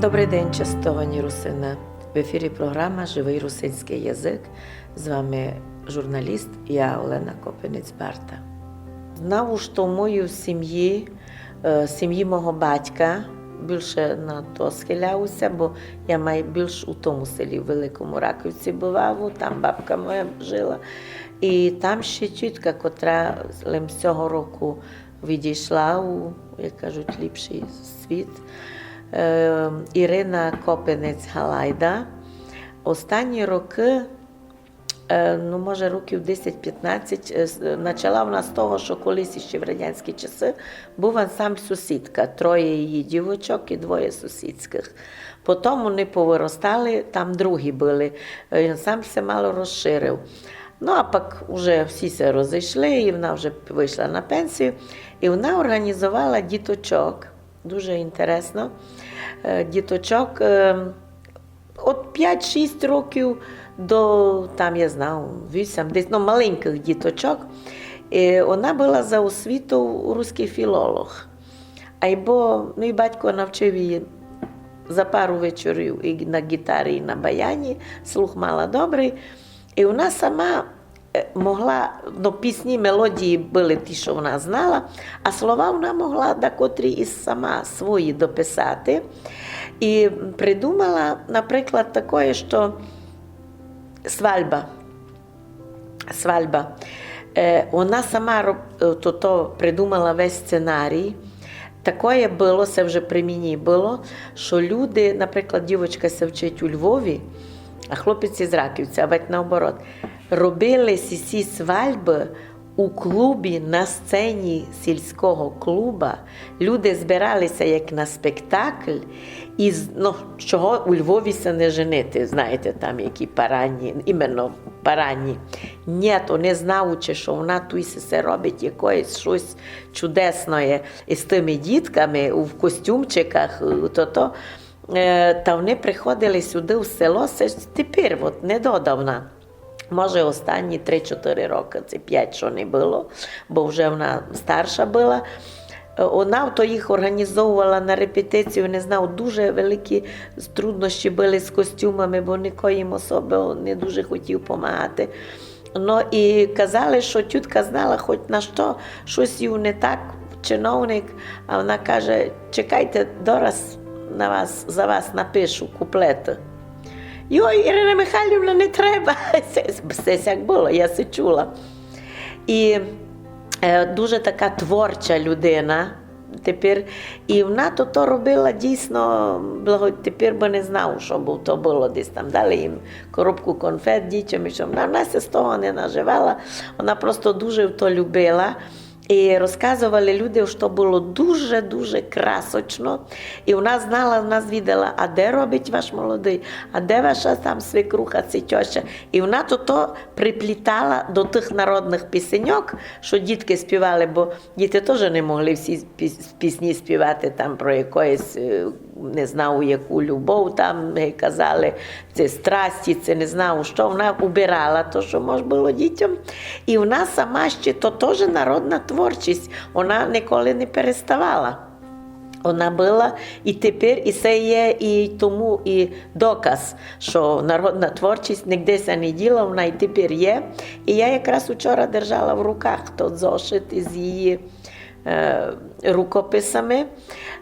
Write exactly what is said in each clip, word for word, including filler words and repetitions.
Добрый день, честовані русины. В ефірі програма «Живый русинськый язык». З вами журналіст, я, Олена Копинець-Барта. Знаву, што в моїй сімї, е, сімї мого батька, більше на то схиляю ся, бо я май більш у тому селі, в Великому Раковці бываву, там бабка моя жила. І там ще тітка, котра лем сього року відійшла у, як кажуть, ліпшый світ, е, Ірина Копинець-Галайда. Останні рокы, е, ну, може, років десять-пятнадцять, е, с-, начала вона з того, што колись іщи в радянські часы быв ансамбль «Сусідка», троє її дівочок і двоє сусідськых. Потом они повыростали, там другі были. Е, ансамбль ся мало розширив. Ну, а пак уже всі ся розійшли, і вона вже вышла на пенсію. І вона орґанізовала діточок, дуже інтересно, е, діточок, е, од пять-шість років до, там, я знаву, вісім, десь, ну, маленькых діточок. І вона была за освіту русськый філолог. Айбо, ну, і батько навчив її за пару вечорів і на гітарі, і на баяні, слух мала добрый. І вона сама, е, могла, ну, пісні, мелодії были ті, што вона знала, а слова вона могла дакотрі і сама свої дописати. І придумала, наприклад, такоє, што свальба. Свальба. Е, вона сама роб-, е, то, то придумала весь сценарій. Такоє было, се вже при мені было, што люди, наприклад, дівочка ся вчить у Львові, а хлопець із Раківця, авать наоборот, робили сі, сі свальбы у клубі на сцені сільського клуба. Люди збирали ся як на спектакль, і з-, ну, чого у Львові ся не женити, знаєте, там які парадні, іменно парадні. Нєт, они знаючи, што вона туй се, се робить якоєсь штось чудесноє із тыми дітками у, в костюмчиках, е, то, то, е, та они приходили сюды в село, се ж тепер, от, недодавна. Може, останні три-чотыри рокы, ци пять, што не было, бо вже вона старша была. Е, она то їх орґанізовувала на репетицію, не знаву, дуже великі труднощі были з костюмами, бо нико їм особо не дуже хотів помагати. Но і казали, што тютка знала хоть на што, штось їй не так, чиновник, а вона каже: «Чекайте, дораз на вас, за вас напишу куплеты». «Йой, Ірина Михайлівна, не треба!» Се, се сяк было, я се чула. І, е, дуже така творча людина тепер. І вона то, то робила дійсно благо-, тепер бы не знаву, што бы то было десь там. Дали їм коробку конфет дітям, і што. Вона, вона ся з того не наживала, вона просто дуже то любила. І розказовали люди, што было дуже-дуже красочно. І вона знала, вона звідала: «А де робить ваш молодый? А де ваша там свекруха, ци тьоща?» І вона то, то приплітала до тых народных пісеньок, што діткы співали, бо діти тоже не могли всі піс-, пісні співати там про якоїсь, е, не знаву, яку любов там, е, казали, ци страсті, ци не знаву што. Вона убирала то, што мож было дітям. І вона сама ще, то тоже народна творчість, вона николи не переставала. Вона была і тепер, і се є і тому і доказ, што народна творчість нигде ся не діла, вона і тепер є. І я якраз учора держала в руках тот зошит із її, е, рукописами.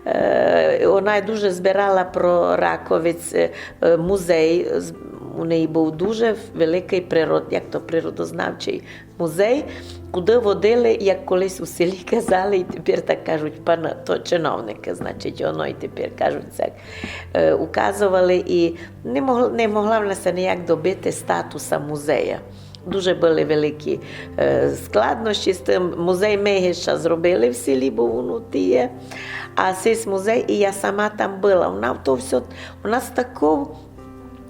Е, вона дуже збирала про Раковець, е, е, музей. З-, у неї быв дуже великый природ-, як то, природознавчый музей, куды водили, як колись у селі казали, і тепер так кажуть, пана-, то чиновникы, значить, оно і тепер кажуть так, е, указовали, і не могла, не могла вона ся ніяк добити статуса музея. Дуже были великі, е, складнощі з тым. Музей Мегиша зробили в селі, бо вун у тій є. А сись музей, і я сама там была. Вона то всьо, вона з таков,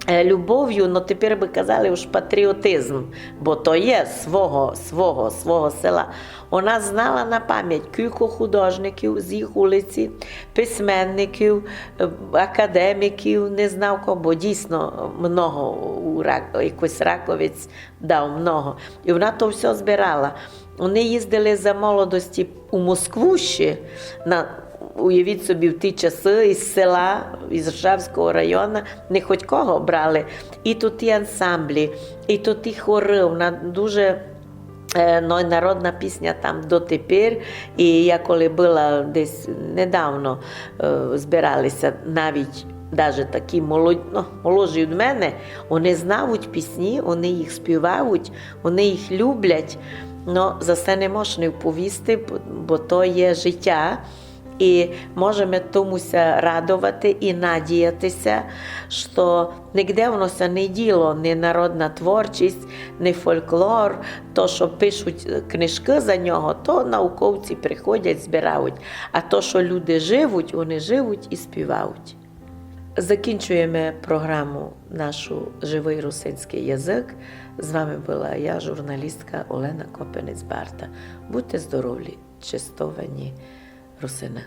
е, любовю, но тепер бы казали уж патріотизм, бо то є свого, свого, свого села. Вона знала на память кілько художників з їх улиці, письменників, е, академіків, не знаву кого, бо дійсно много у Рак-, якось Раковець дав много. І вона то всьо збирала. Они їздили за молодості у Москву ще на, Уявіть собі, в ті часы із села, із Ржавського району, не хоть кого брали. І то ті ансамблі, і то ті хоры, вона дуже е, но, народна пісня там дотепер. І я коли была десь недавно, е, збиралися навіть даже такі молод-, ну, молодші від мене, вони знають пісні, вони їх співають, вони їх люблять. Но за се не мож не вповісти, бо, бо то є життя. І можеме тому ся радовати і надіятися, што нигде воно ся не діло, ни народна творчість, ни фольклор, то, што пишуть книжкы за нього, то науковці приходять, збирають. А то, што люди живуть, вони живуть і співають. Закінчуєме програму нашу «Живый русинськый язык». З вами была я, журналістка Олена Копинець-Барта. Будьте здорові, честовані русины.